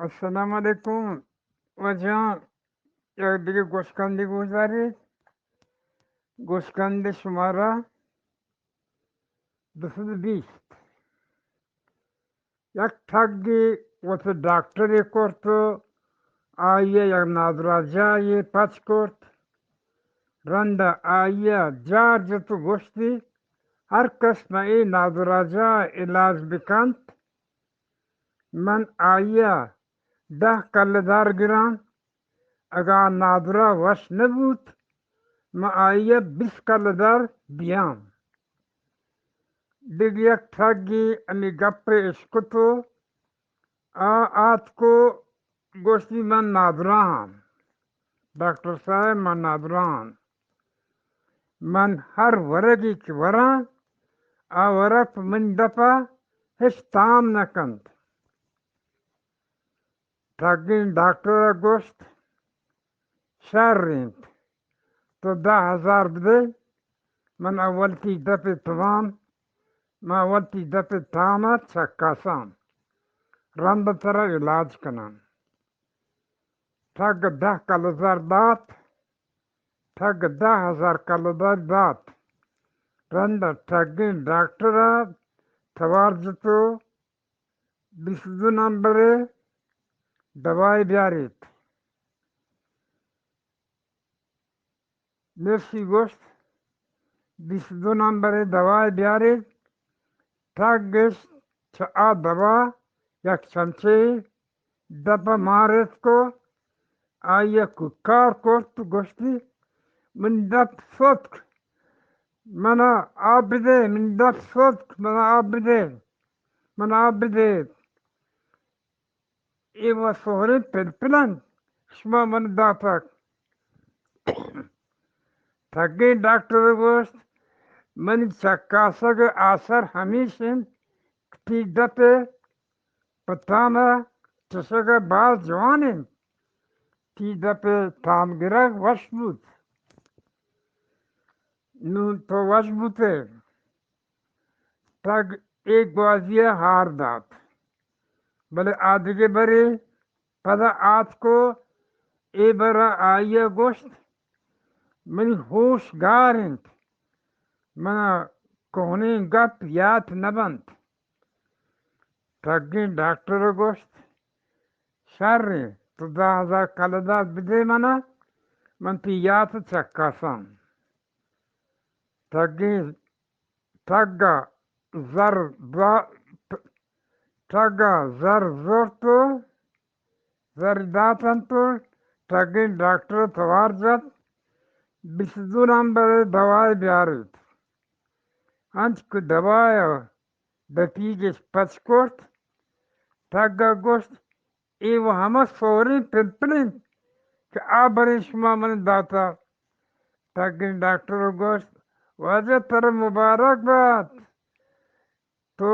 السلام علیکم واجہاں، یک دگہ گوشکندے گوشداریت۔ گوشکندے شمارا دو سد بیست۔ یک ٹگے وت ڈاکٹرے کرت و آئی ء یک نادراہجاہے پچ کرت۔ رند ء آئی ء جار جت و گوشتی، ہر کس مہ اے نادراہجاہ ء علاج بکنت، من آئی ء دہ کلدار گراں، اگاں آ نادراہ وش نہ بوت، من آئی ء بیست کلدار دیاں۔ دگہ یک ٹگے ہمے گپ ء اشکت و آ آتک و گوشتی، من نادراہ آں، ڈاکٹر صاحب، من نادراہ آں۔ من ہر ورگے کہ وراں، آ ورگ پہ منی دپ ء ہچ تام نہ کنت۔ ٹگیں ڈاکٹر ء گوشت، شر انت، تو دہ ہزار بدے، من اول تئی دپ ء توام، من اول تئی دپ ء تام ء چکاساں، رند ء ترا علاج کناں۔ ٹگ ء دہ کلدار دات، ٹگ ء دہ ہزار کلدار دات۔ رند ء ٹگیں ڈاکٹر ء توار جت و بیست دو نمبر ء دوائے بیاریت۔ نرسی گوشت، بیست دو نمبر ء دوائے بیاریت۔ ٹگ اش چہ آ دوا یک چمچے دپ ء مار اتک و آئی ء کوکار کرت و گوشتی، من دپ ستک، من ء آپ بدے، من دپ ستک، من ء آپ بدے، من ء آپ بدے۔ اے و سہریں پلپل انت، شما من داتگ۔ ٹگیں ڈاکٹر ء گوشت، منی چکاسگ ء آسر ہمیش انت کہ تی دپ ء پہ تام ء چشگ ء باز جوان انت۔ تی دپ ء تام گرگ وش بوت۔ نوں تو وش بوت ئے۔ ٹگ اے گوازی ء ہار دات، بلے آ دگہ برے پدا آتک و اے بر ء آئی ء گوشت، منی ہوش گار انت، من ء کوہنیں گپ یات نہ بنت۔ ٹگیں ڈاکٹر ء گوشت، شر انت، تو دہ ہزار کلدار بدے من ء، من تئی یات ء چکاساں۔ ٹگیں ٹگ ء زر دا-، ٹگ ء زر زرت و زر دات انت و ٹگیں ڈاکٹر ء توار جت، بیست دو نمبر ء دوائے بیاریت۔ انچ کہ دوائے ء دپیگش پچ کرت، ٹگ ء گوشت، اے و ہما سوریں پلپل انت کہ آ برے شما من داتا۔ ٹگیں ڈاکٹر ء گوشت، واجہ ترا مبارک بات، تو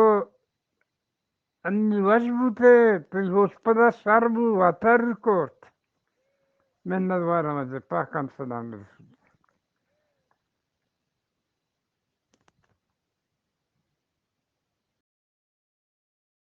انی وش بوتے، تئی ہوشپدا شر بو، واتر کرت۔ منت وارم از پاکان سلام رسید۔